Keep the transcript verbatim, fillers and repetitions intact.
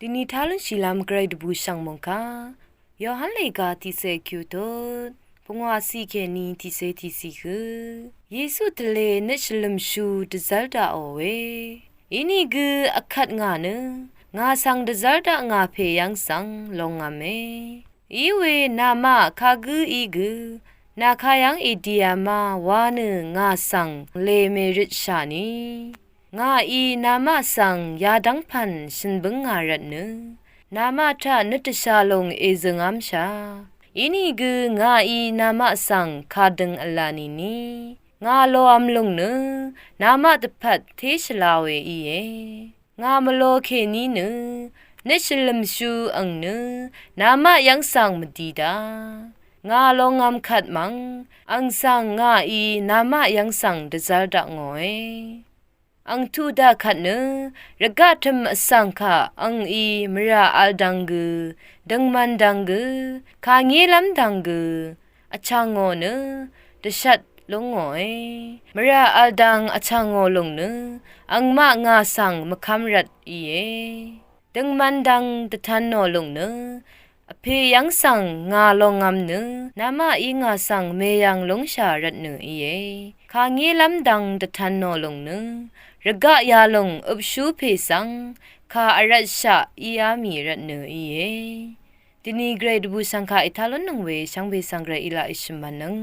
Dini talun shilam gvray dvbù shvng mungka Yohan lega tiqse kyutut pungwa si keni tiqse tiqsi gø Yesu tvle nøt shvlømshu dvzv́r daqò we. Ini gø vkvt ngà nø ngà svng dvzv́r daq ngà pè yv́ng svng longv̄me. Iwe namaq kagǿ í gø nà kayv́ng èdìa ma wa nø ngà svng lè mèrøtshà ni. Ngàí namaq svng yadv́ng pv̀n shø̀nbǿng ngà rvtnø namaq taq nøt dvsha lùng èzø̀ngv́mshà. Inìgø ngàí namaq svng kadøng v̄la nìni ngà lòv̄m lùng nø namaq dvpvt té shvla we íe. Ngà mvlo kèní nø nøt shvlø̀mshu ang nø namaq yv́ng svng mvdi da. Ngà longv̄m kvt mv̀ng ang svng ngàí namaq yv́ng svng dvzv́r daq ngòe. Ang tuq daq kvt nø rvgaq tø̀m vsvng kaq angí mvrà v̄l dvng gø, døngman dvng gø, kàngélv́m dvng gø vchv̀ngò nø dvshvt lúngòe. Mvrà v̄l dvng vchv̀ngò lùng nø angmaq ngà svng mvkv́m rvt íe. Døngman dvng dvtv̄nò lùng nø vpè yv́ng svng ngà longv̄m nø namaqí ngà svng mèyv̀ng lúngshà rvtnø íe. Kàngélv́m dvng dvtv̄nò lùng nø rvgaq yalùng øpshú pè svng kà vrvtshaq íá mì rvtnø íe. Dini gvray dvbù shvngkaq ètá lúnnøng we shvngbe svng gvray í laq èshø̀m mvnøng.